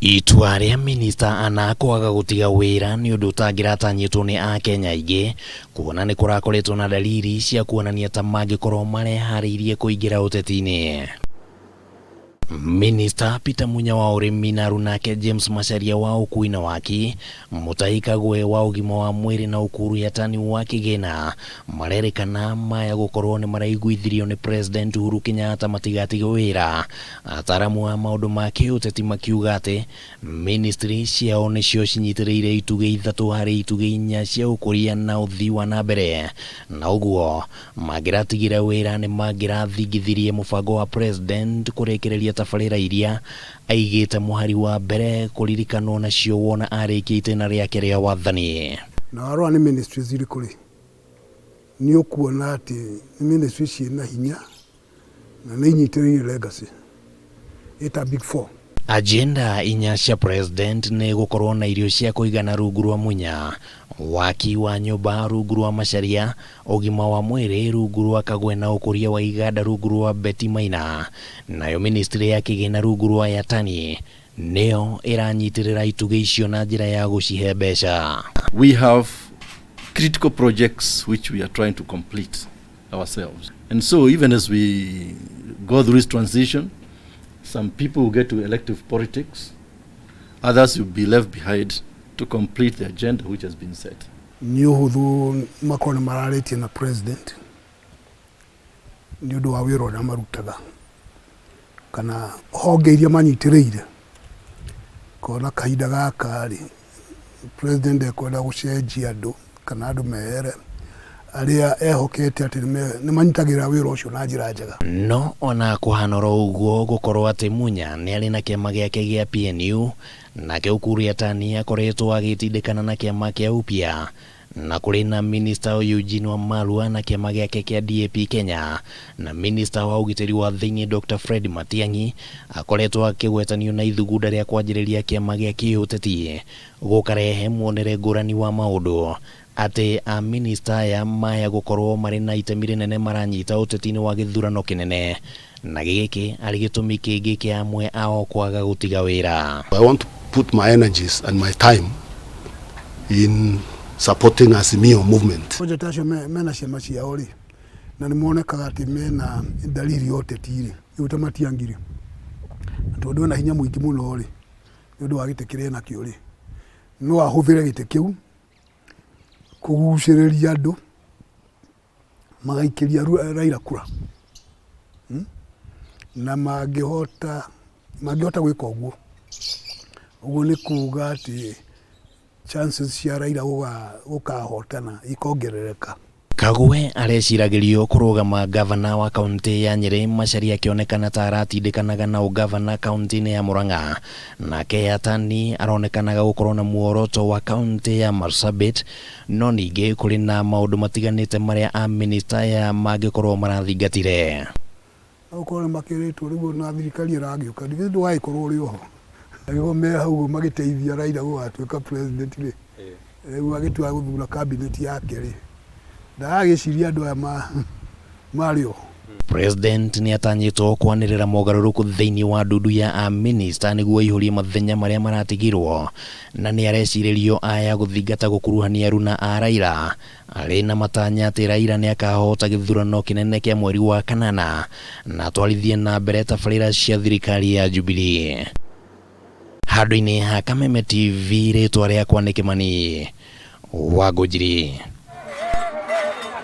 Itua rĩa minista ana kwaga gũtiga wĩra nĩ ũndũ ũtangĩratanyĩtwo nĩ Akenya aingĩ, kuona nĩ kũrakoretwo na dalili cia kuonania ta mangĩkorwo mareharĩirie kũingĩra ũteti-inĩ. Minista Peter Munya wa ũrĩmi na arunake James Macharia wa ũkui na waki, Mutahi Kagwe wa ũgima wa mwĩrĩ na Ukur Yatani wa kĩgĩna marerĩkana maya gũkorwo nĩ maraiguithirio nĩ President Uhuru Kenyatta matigatige wĩra. Ataramu a maũndũ ma kĩũteti makiuga atĩ ministry ciao nĩcio cinyitĩrĩire itugĩ ithatũ harĩ itugĩ inya cia ũkũria na ũthii wa na mbere, na ũguo mangĩratigire wĩra nĩ mangĩrathingithirie mũbango wa President kũrĩkĩrĩria tabarĩra iria aigĩte mũhari wa mbere kũririkanwo nacio wona arĩkia itĩna rĩake rĩa wathani. Na warora nĩ ministries irĩkũ rĩ, nĩ ũkuona atĩ nĩ ministries ciĩna hinya na nĩ inyitĩrĩire legacy ĩta Big Four. Agenda inya cia President nĩ gũkorwo na irio cia kũigana rungu rwa Munya, waki wa nyũmba rungu rwa Macharia, ũgima wa mwĩrĩ rungu rwa Kagwe na ũkũria wa iganda rungu rwa Betty Maina. Nayo ministry ya kĩgĩna rungu rwa Yatani nĩyo ĩranyitĩrĩra itugĩ icio na njĩra ya gũcihe mbeca. We have critical projects which we are trying to complete ourselves. And so even as we go through this transition, some people will get to elective politics, others will be left behind to complete the agenda which has been set. Nĩ ũhũthũ makorwo nĩ mararĩtie na President nĩ ũndũ wa wĩra ũrĩa marutaga kana honge iria manyitĩrĩire, kona kahinda gaka rĩ, President ekwenda gũcenjia andũ kana andũ mehere arĩa ehokete atĩ nĩ manyitagĩrĩra wĩra ũcio na njĩra njega. No ona kũhana oro ũguo, gũkorwo atĩ Munya nĩ arĩ na kĩama gĩake gĩa PNU, nake Ukur Yatani akoretwo agĩtindĩkana na kĩama kĩa Upya, na kũrĩ na minista Eugene Wamalwa na kĩama gĩake kĩa DAP Kenya, na minista wa ũgitĩri wa thĩinĩ Dr Fred Matiang'i akoretwo akĩgwetanio na ithugunda rĩa kwanjĩrĩria kĩama gĩa kĩũteti, gũkarehe muonere ngũrani wa maũndũ atĩ a minista aya maya gũkorwo marĩ na itemi rĩnene maranyita ũteti-inĩ wa gĩthurano kĩnene, na gĩkĩ arĩ gĩtũmi kĩngĩ kĩa amwe ao kwaga gũtiga wĩra. I want to put my energies and my time in supporting Azimio movement. Project acio mena ciama ciao rĩ, na nĩ monekaga atĩ mena dalili ya ũteti rĩ, rĩu ta Matiang'i rĩ, na tondũ ena hinya mũingĩ mũno rĩ, nĩ ũndũ wa gĩtĩ kĩrĩa enakĩo rĩ, no ahũthĩre gĩtĩ kĩu kũgucĩrĩria andũ magaikĩria Raila kura, Na mangĩhota gwĩka ũguo, ũguo nĩ kuga atĩ chances cia Raila gũkahotana ikongerereka. Kagwe areciragĩrio kũrũgama ngavana wa kaunti ya Nyĩrĩ, Macharia akĩonekana ta aratindĩkanaga na ũngavana kaunti-inĩ ya Murang'a, nake Yatani aronekanaga gũkorwo na muoroto wa kaunti ya Marsabit, no ningĩ kũrĩ na maũndũ matiganĩte marĩa a minista aya mangĩkorwo marathingatire. Okorwo nĩ makĩrĩtwo rĩu ona thirikari ĩragĩũka ndigĩ ndũgagĩkorwo ũrĩ oho, angĩkorwo me hau magĩteithia Raila gũgatuĩka president rĩ, rĩu agĩtua gũthura cabinet yake rĩ, ndaragĩciria andũ aya marĩ oho. President nĩ atanyĩtwo kwanĩrĩra mogarũrũku thĩinĩ wa ndundu ya a minista nĩguo aihũrie mathenya marĩa maratigirwo, na nĩ arecirĩrio aya gũthingata gũkuruhania aruna a Raila arĩ na matanya atĩ Raila nĩ akahota gĩthurano kĩnene kĩa mweri wa kanana na atwarithie na mbere tabarĩra cia thirikari ya Jubilee. Handũ-inĩ ha Kameme TV, rĩtwa rĩakwa nĩ Kĩmani Wangũnjiri.